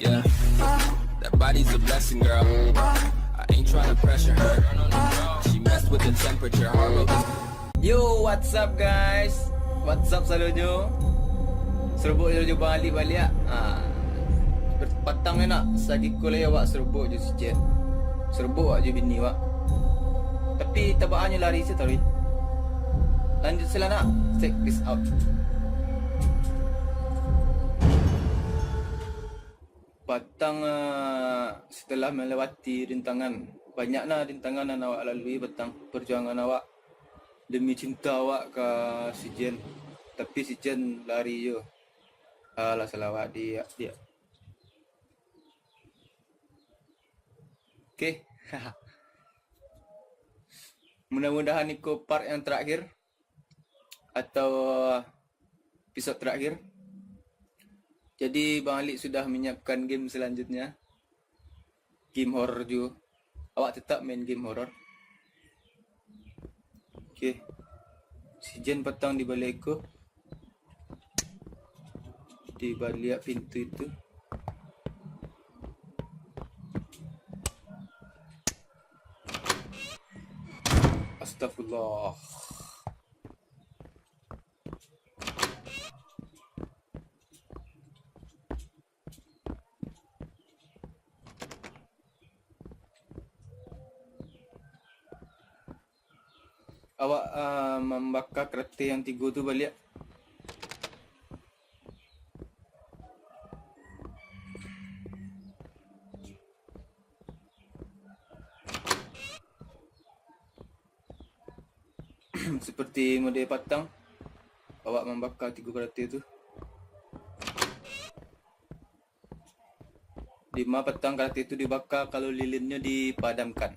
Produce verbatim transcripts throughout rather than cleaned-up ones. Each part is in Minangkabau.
Yeah. That body's a blessing, girl. I ain't tryna pressure her. She messed with the temperature, heart rate is Yo, what's up, guys? What's up, salonyo? Serobok jo baliak-baliak. Ah. Patang ni nak, sagiko lai awak serobok jo si Jen. Serobok awak jo bini awak. Tapi tabaanyo lari se tadi. Lanjut sila nak. Check this out. Patang, ah, setelah melewati rintangan, banyak nah rintangan nan awak lalui patang, perjuangan awak demi cinta awak ka si Jen. Tapi si Jen lari jo. Alah, salah awak, diak, diak. Oke. Mudah-mudahan iko part yang terakhir atau episode terakhir. Jadi, Bang Alik sudah menyiapkan game selanjutnya. Game horror juga. Awak tetap main game horror. Oke. Si Jen patang di baliak iko. Di baliak pintu itu. Astagfirullah. Awak, ah, mambaka karateh yang tigo tu baliak. Seperti model patang, awak mambaka tigo karateh tu. Dima patang karateh tu dibaka, kalau lilinnyo dipadamkan.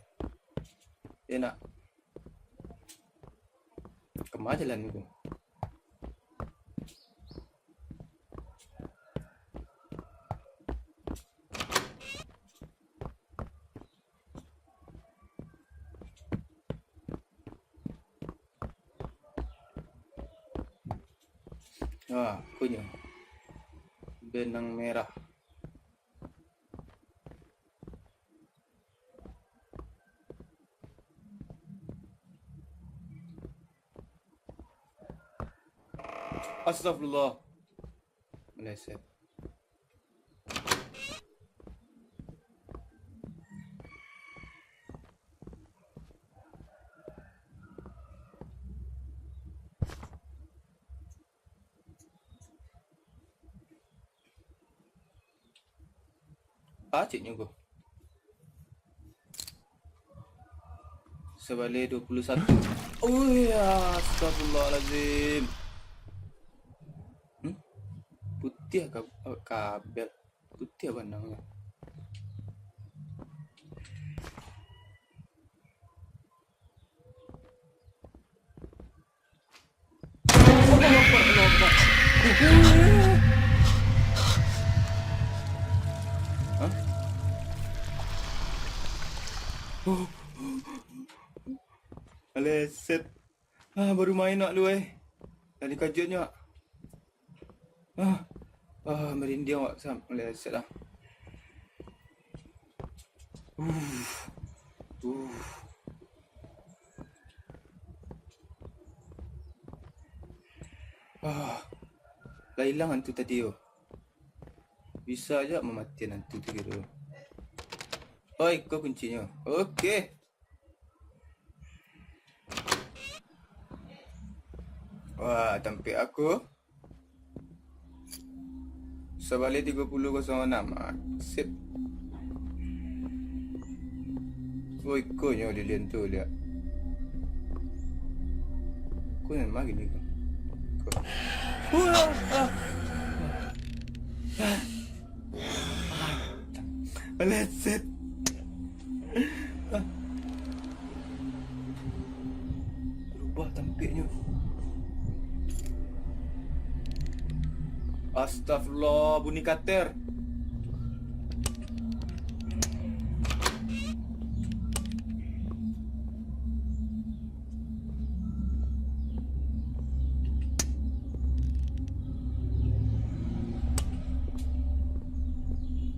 Yo nak. Kama jalan ko? Ah, kunyo. Benang merah. Astagfirullah. Meleset. Paciknyo ko. Sabaleh dua puluh satu. Oh ya, astagfirullahalazim. Hmm? Putiah ka-, kabel. Putiah banangnyo. Hah? Meleset. Ah, baru main nak lu, eh. Dah dikajutnyo. Ah, ah, merinding awak sam-, meleset lah. Uh, uh. Ah, lah ilang hantu tadi tu. Bisa aja mamatian hantu tu kiro. Oi, ko kuncinyo. Oke. Wah, tampek aku. Sabaleh tigo puluh kosong anam. Ah, sip. Oh, ikonyo lilian tu, liak. Ikonyo mah gini ko. Ko. Wah, ah. Ah. Meleset. Berubah tampeknyo. Astagfirullah, bunyi kater.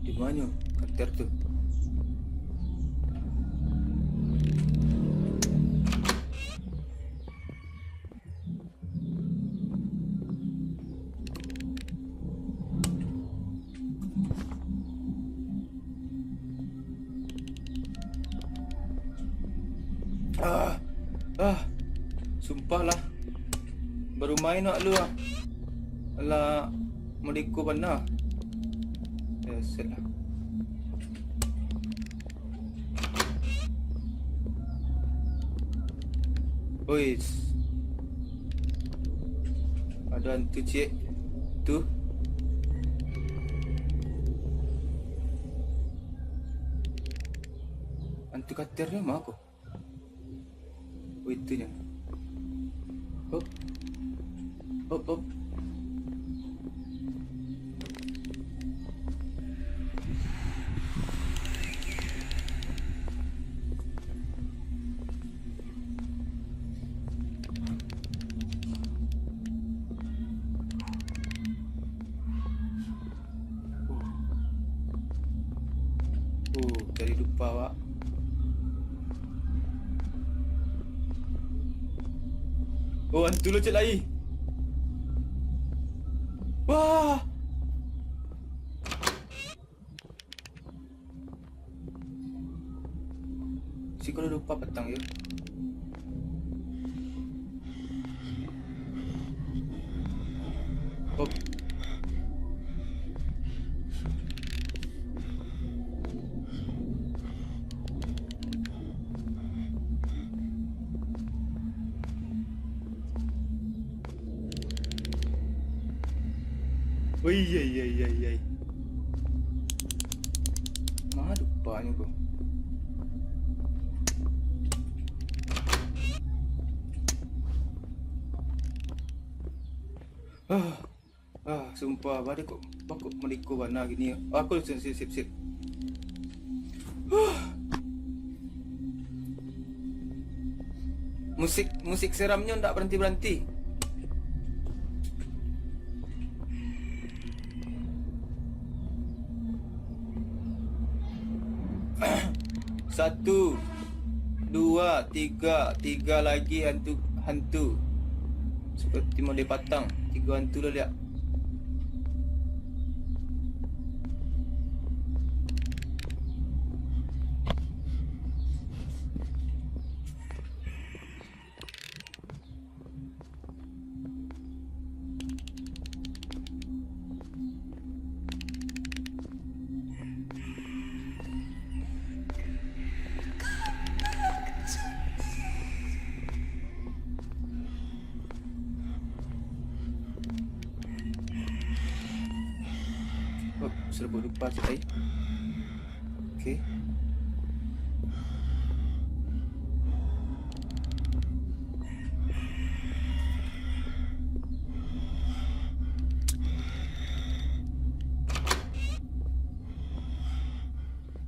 Di manyo kater tu? Ah, ah, sumpah lah. Baru main wak lu ah. Alah, modeko bana. Ya, set lah. Ois. Ado antu ciek tu. Antu kater ni mah ko. Oh, itunyo. Hop. Hop, hop. Uh, jadi lupa, Wak. Oh, hantu lo cek lai. Wah. Siko lah dupa patang yo. Hop. Oi, ai, ai, ai, ai. Ma dupanyo ko. Ah, ah, sumpah, bari kok, bako modeko bana gini. Aku sip, sip, sip. Huh. Musik, musik seramnyo ndak baranti-baranti. Satu, dua, tiga, tiga lagi hantu, hantu. Seperti model patang, tiga hantu lah liak. Oh, serabut dupa cek ai. Oke.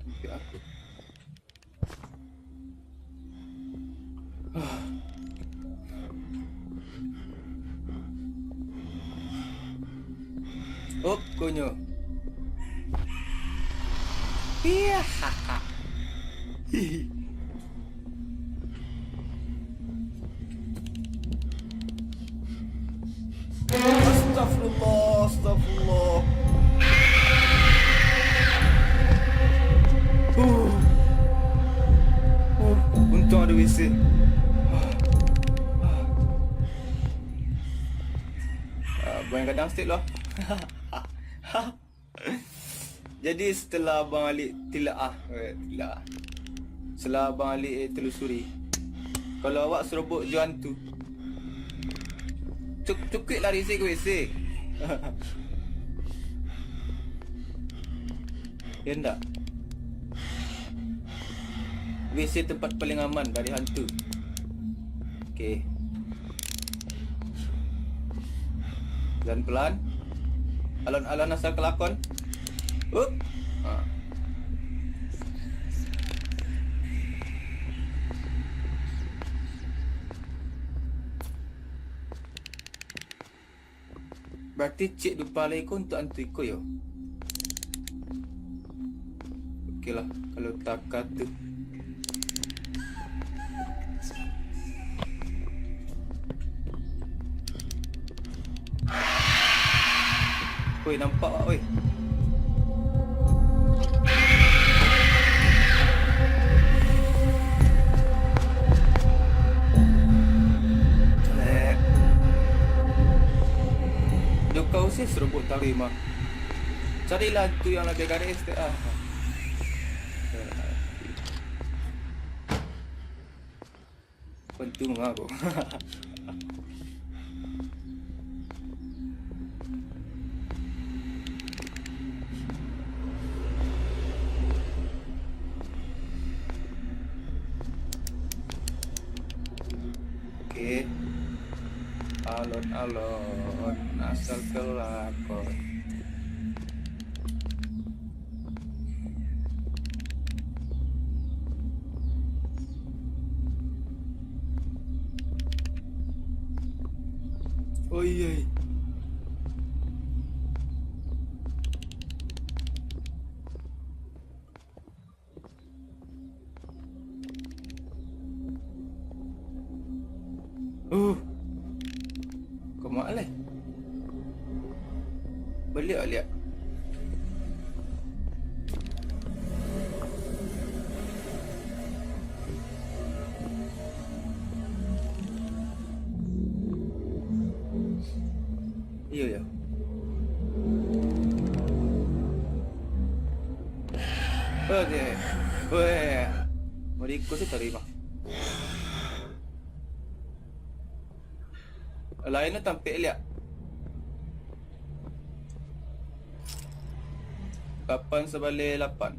Tapi aku Okonyo. Iya. Astagfirullah, astagfirullah. Uh. Uh, untung ado WC. Ah, abang gadang stek lo. Jadi, setelah abang Alik tilaah, eh, tilaah. Setelah abang Alik, eh, telusuri, kalau awak serobok jo hantu, cuk-, cukuik lari se ka WC. Ya ndak? WC tempat paling aman dari hantu. Oke. Pelan-pelan. Alon-alon asa kelakon. Up. Ha. Berarti cik dupa lai ko untuk hantu iko yo. Oke lah, kalau taka tu. Woi, nampak, Wak, woi. Eh. Jokau sih serobot tali mah. Carilah tu yang lebih garis tu, ah. Untung aku. Oke. Alon-alon, asal kelakon. Oi, oi. Uh. Kau mak lai. Baliak, baliak. Iyo, iyo. Oke. Weh. Mariko sih tarima. Lain tu tampek liak. Lapan sabaleh lapan.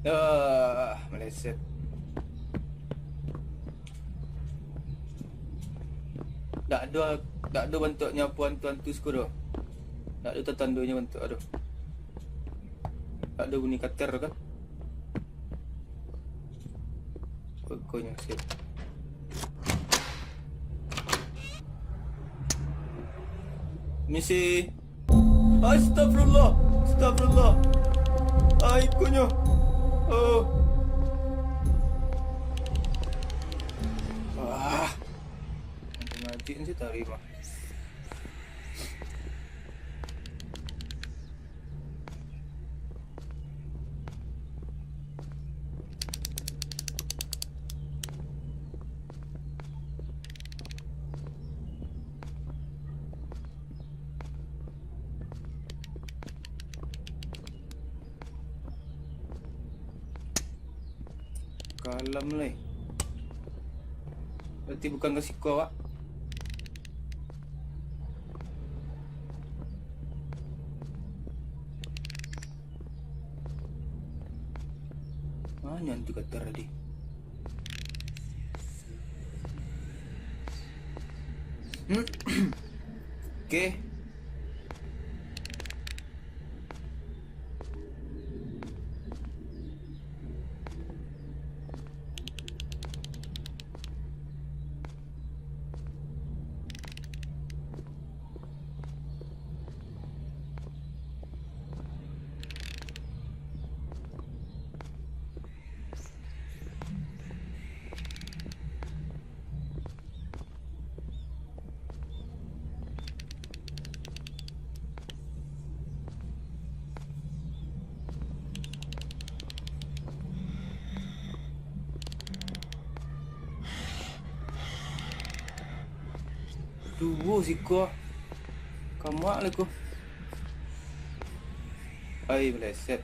Ah, meleset. Dak ado, dak ado bantuaknyo apo hantu-hantu siko doh. Dak ado tatandonyo bantuak ado. Dak ado bunyi kater tu kan. Pokoknyo sip. Misi. Astagfirullah. Astagfirullah. Ai, ikonyo. Oh. Wah. Ngaji ni tarima. Kalam lai. Berarti bukan ka siko, Wak. Mano tu kater tadi? Oke. Duo siko. Kamuak lah ko. Ai, meleset.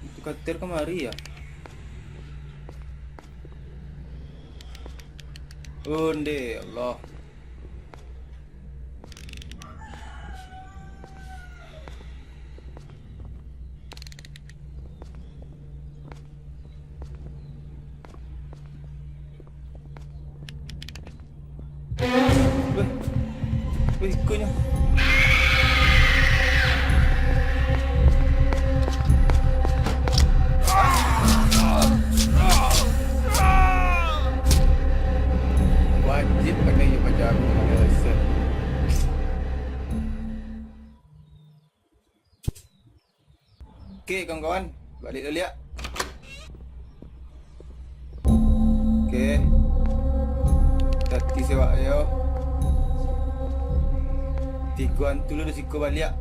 Itu kater kamari ya? Onde, ya Allah. Weh. Weh, ikonyo. Wajib kanai jo paja aku, biaso. Oke, kawan-kawan, baliak dulu, ya. Oke. Tati sewak yo. Tigo antu lu di siko baliak.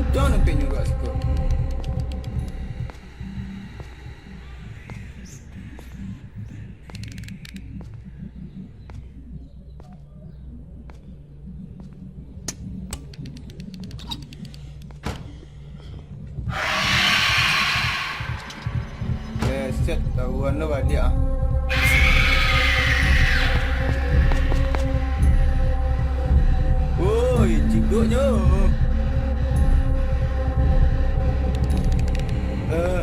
Udah sampai nyuruak siko. Keset, tahuan lo baliak ah. Woi, ciduknyo. Eh.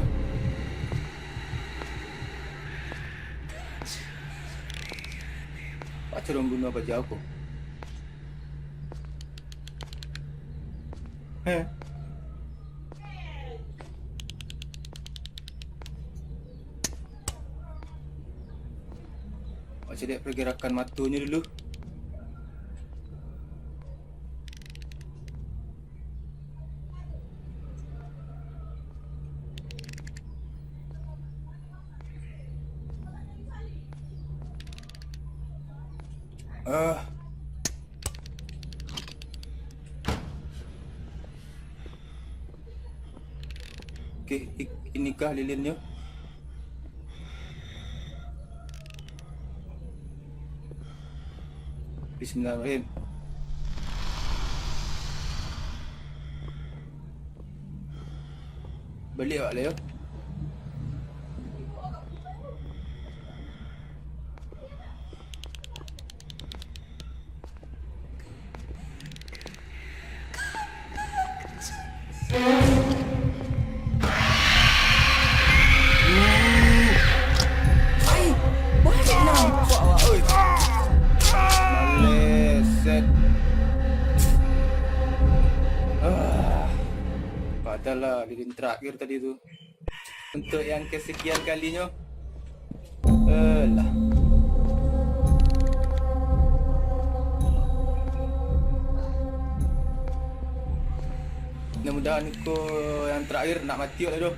Apo caro mambunuah paja ko? Heh. Apo caro pergerakan matonyo dulu? Ah. Oke, ik-, inikah lilinyo? Bismillahirrahmanirrahim. Baliak awak lah, yo. Ai, baliak nampak awak, oi. Maleset. Ah, patahlah lilin terakhir tadi tu. Untuk yang kesekian kalinyo. Alah. Mudah-mudahan ko yang terakhir, nak mati awak dah tu.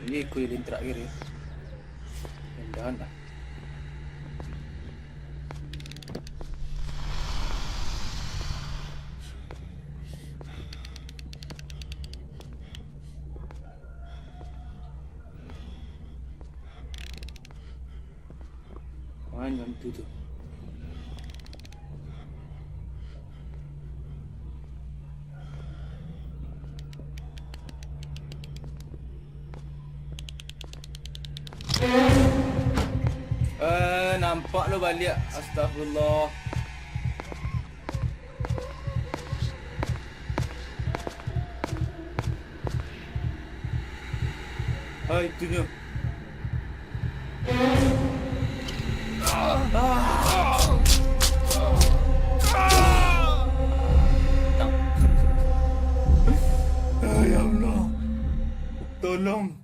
Ini keliling terakhir, ya. Mudah-mudahan lah. Mano hantu tu? Eh, nampak lo baliak. Astagfirullah. Ah, itunyo. Ah, ya Allah. Tolong.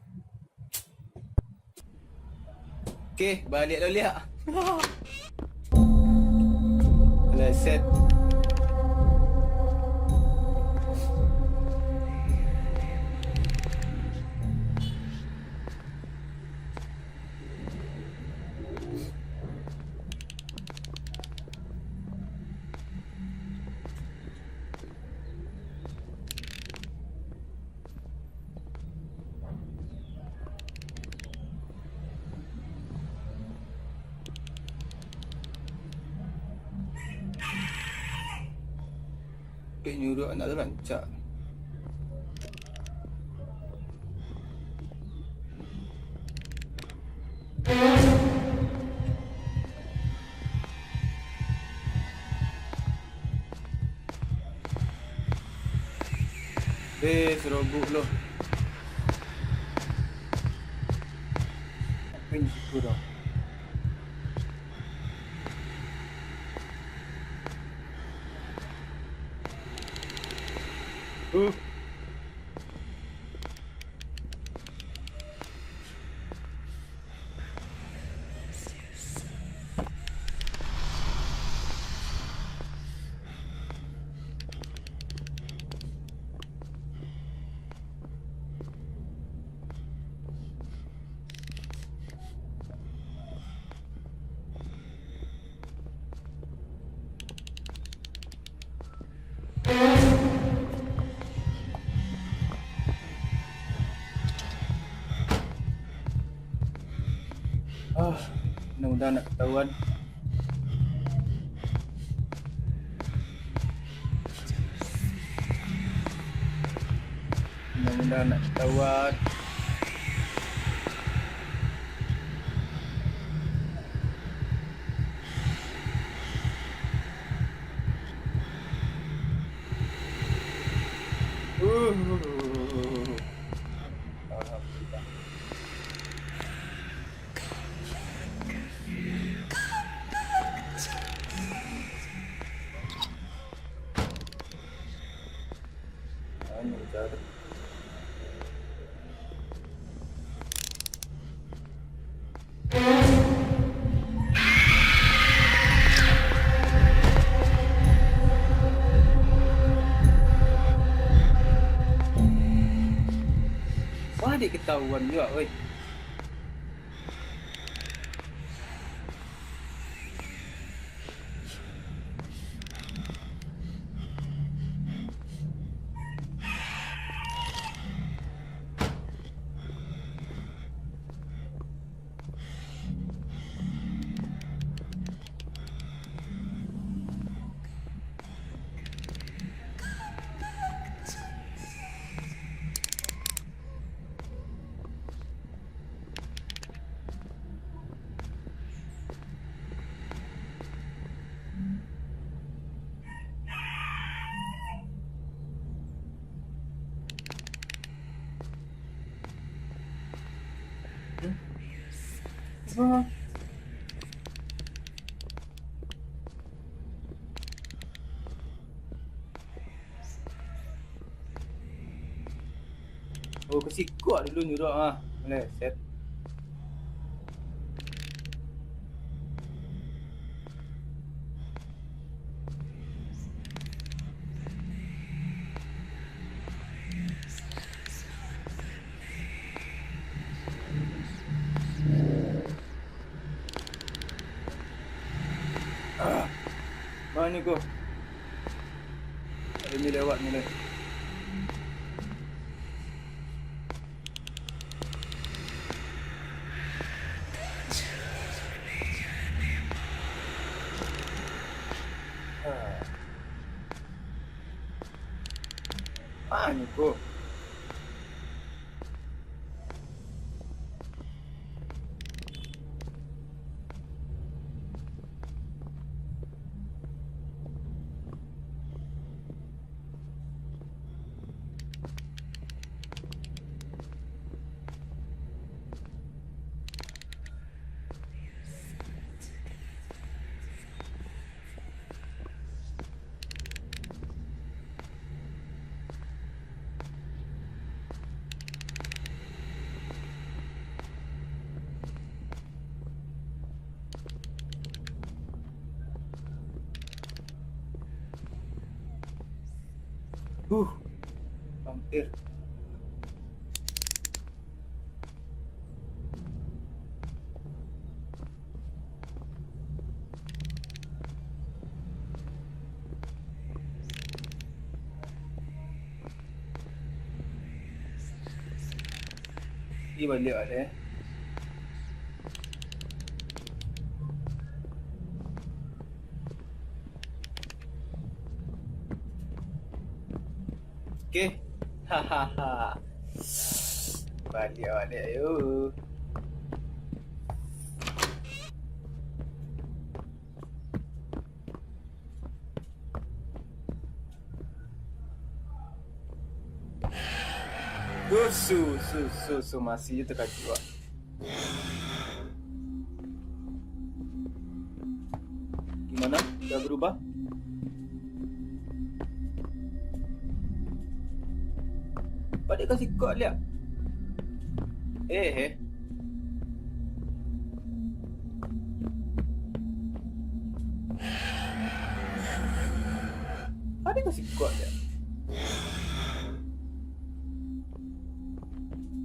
Oke, baliak lo liak. Meleset. Kek nyuruak anak tu rancak. Eh, serobok lo. Apa yang situ dah? Uh. Ah, mudah-mudahan ndak ketahuan. Mudah-mudahan ndak ketahuan. Uh. Alhamdulillah. Anu, cara. Wah, dek ketahuan juo, weh. Oh, ka siko dulu nyuruak ah. Meleset. Ah, mano ko? Ado ni lewat ni lai. Ah. Mano ko? Uh, hampir. Ih, baliak baliak, eh. Oke. Hahaha. Baliak baliak, yo. Duh, su, su, su, su, masih jo takajua. Gimana? Udah berubah? Padek kasih kok lihat. Eh, eh. Padek kasih kok lihat.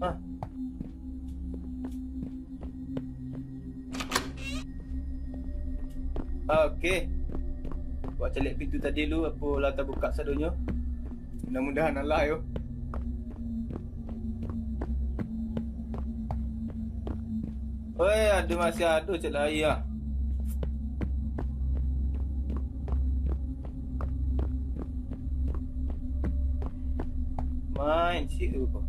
Ah. Oke. Buek caliak pintu tadi lu, apo lah tabukak sadonyo. Mudah-mudahan alah yo. Oi, ado masih ado cek lai ah. Main situ ko.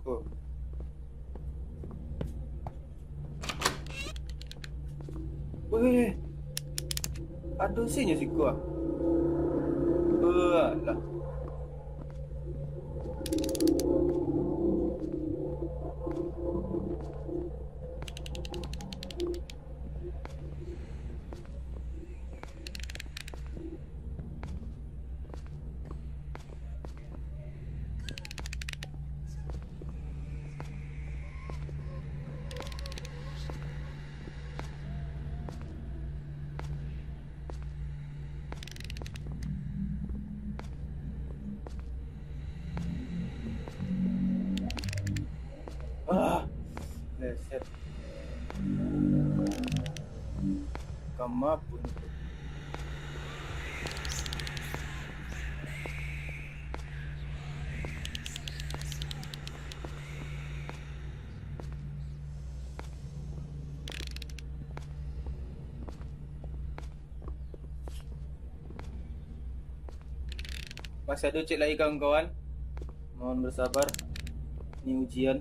Ko. Weh, ado sinyo siko ah. Alah. Ah, leset. Kama pun. Masih ado cek lai, kawan-kawan. Mohon bersabar. Ini ujian.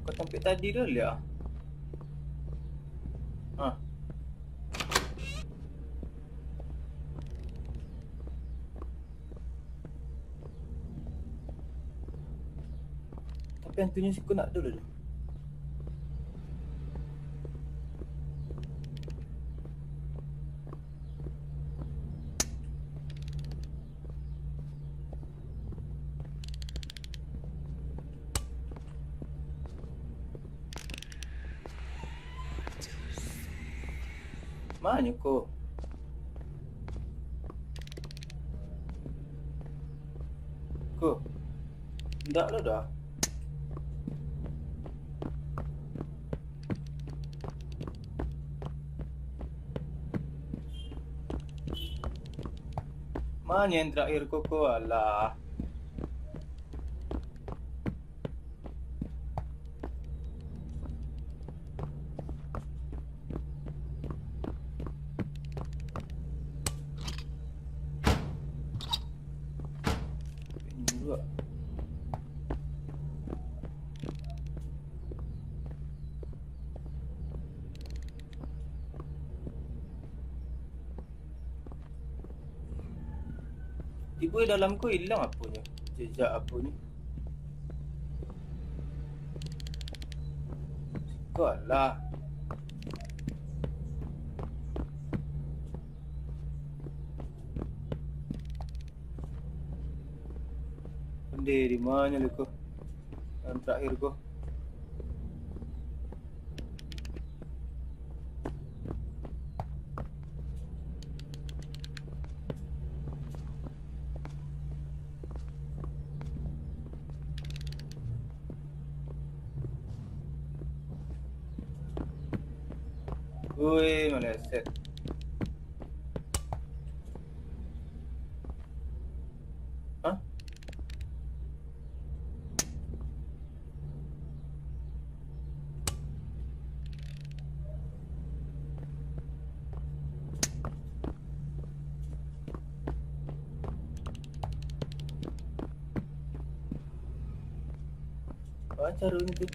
Kok tampek tadi tu liak? Ah. Tapi hantunyo siko ndak ado doh. Ma nyo ko? Ko. Ndak lo doh. Ma nyo nan terakhir ko, ko, alah. Tibo dalam ko ilang aponyo, jejak aponyo. Walah. Onde di ma nyo lai ko? Nan terakhir ko. Ui, maleset. Hah? Baa caronyo tu?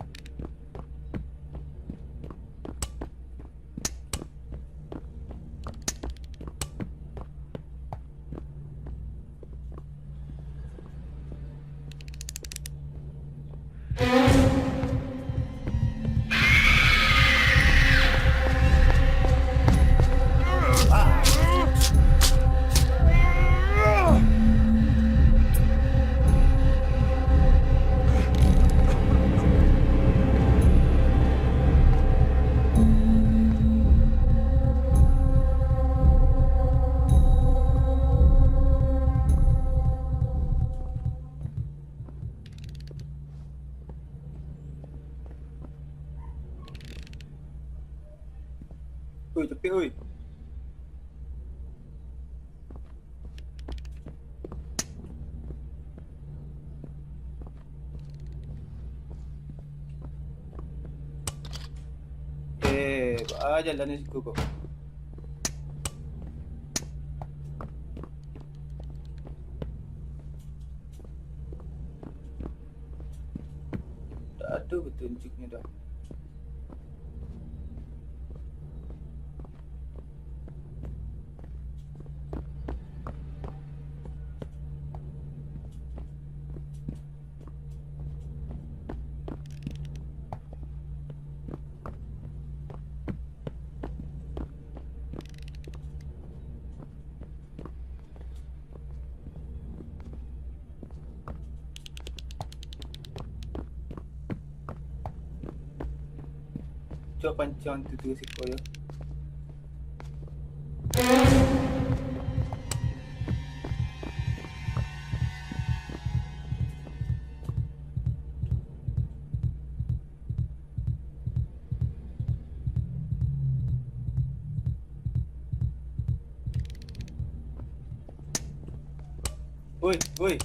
Oi, capek, oi. Eh, baa jalan di situ ko? Tak ado petunjuknyo doh. Cubo pancang tu, tu siko yo. Oi, oi.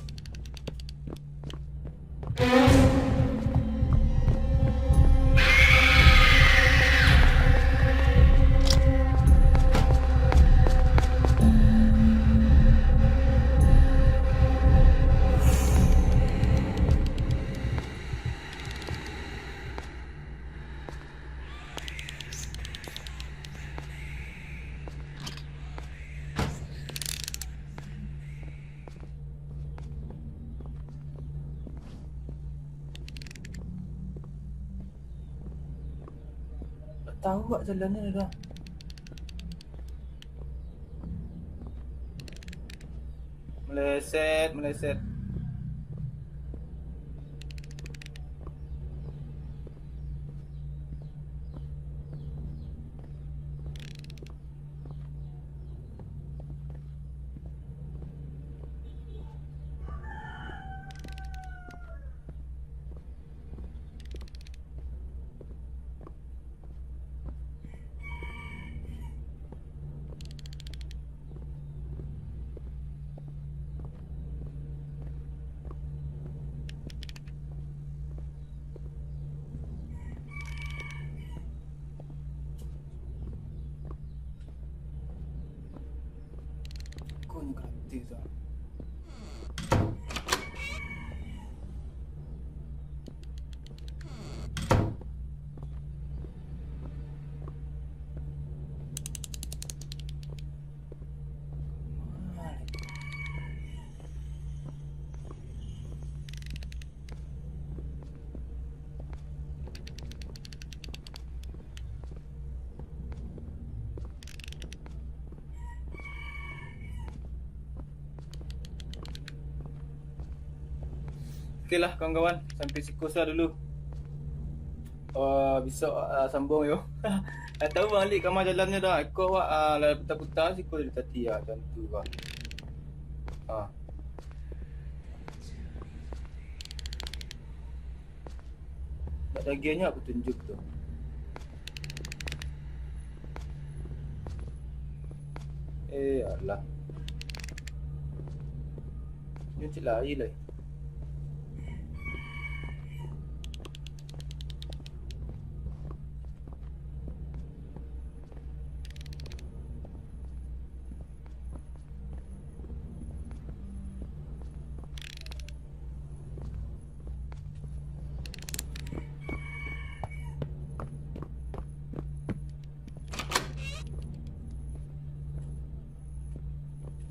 Ndak tahu awak jalannyo dah. Meleset, meleset. Ko nyo gratis ah. Oke lah kawan-kawan, sampai siko sajo dulu. Uh, besok uh, sambung yo. Tak tahu balik kama jalannyo dah. Iko wak uh, lah puta-puta siko dari tadi ah, macam tu ah. Ah. Nak tagiahnyo aku tunjuk tu. Eh, alah. Ni cik lai lai.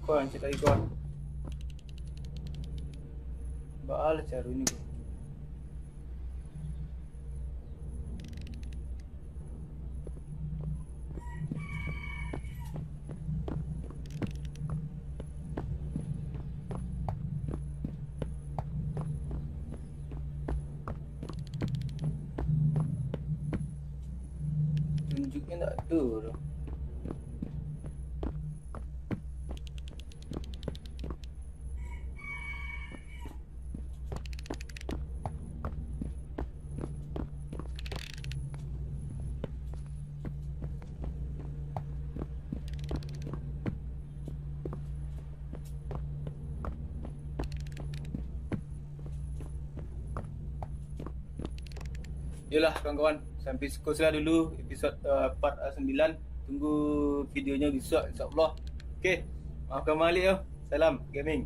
Kuan, cik lagi kuan. Baa lah caro ni, kuan. Tunjuknyo ndak ado doh. Yolah kawan-kawan, sampai siko sajo lah dulu episod uh, part uh, sembilan. Tunggu videonyo besok, insyaallah. Oke, maafkan balik yo. Salam gaming.